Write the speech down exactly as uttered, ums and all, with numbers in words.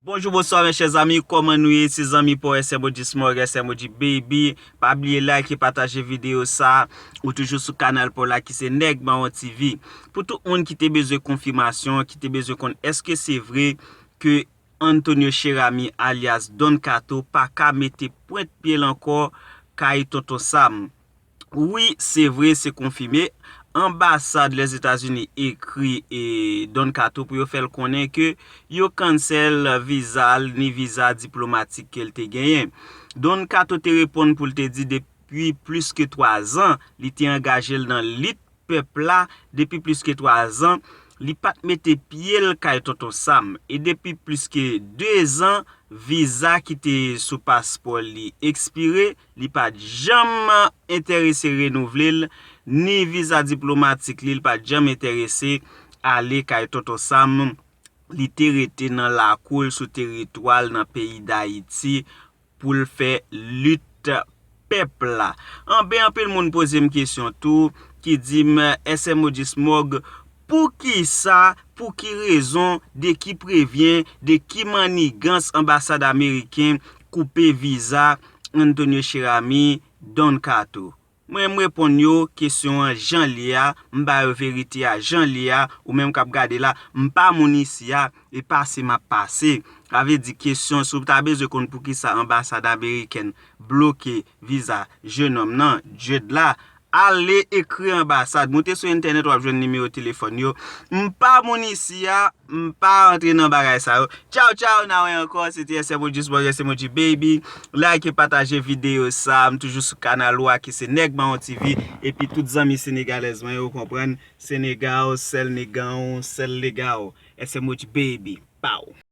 Bonjou, bonswa, mes chers amis, kòman nou ye? Se zanmi pa w S M O G Smog, S M O G Baby. Pa bliye like e pataje videyo sa. Ou toujou sou kanal pa w la ki se Nèg Mawon T V. Pou tout moun ki te bezwen konfimasyon, ki te bezwen konn èske se vre ke Antonio Cheramy alyas Don Kato pa ka mete pwent pye l ankò kay Tonton Sam. Wi, se vre, se konfime. Anbasad Lèzetazini ekri e Don Kato pou yo fè l konnen ke yo cancel viza l ni viza diplomatik ke l te genyen. Don Kato te reponn pou l te di depi plis ke twa zan, li te angaje l nan lit pèp la depi plis ke twa zan, li pa t mete pye l kay Tonton Sam. E depi plis ke de zan, viza ki te sou paspò li ekspire, li pa t janm enterese renouvle l, ni viza diplomatik li, li pa t janm enterese ale kay Tonton Sam. Li te rete nan lakou l, sou teritwa l, nan peyi Dayiti, pou l fè lit pèp la. Anben, anpil moun poze m kesyon tou, ki di m, S M O G Smog, poukisa, pou ki rezon, de ki prevyen, de ki mannigans anbasad ameriken koupe viza Antonio Cheramy, Don Kato? Mwen, m reponn yo kesyon an jan l ye a, m ba yo verite a jan l ye a, ou menm k ap gade la, m pa moun isi a, e pase m ap pase. Sa vle di kesyon, si w ta bezwen konn poukisa anbasad amerikèn bloke viza jenòm nan, Jude la, ale ekri anbasad. Moute sou entènèt, w ap jwenn nimewo telefòn yo. M pa moun isi a, m pa antre nan bagay sa yo. Tchaw, tchaw, n a wè ankò. Se te S M O G Smog, S M O G Baby. Like e pataje videyo sa. M toujou sou kanal ou a ki se Nèg Mawon T V. Epi tout zanmi senegalèz mwen yo konprann. Senegal, sèl negan w, sèl legal. S M O G Baby. Pow!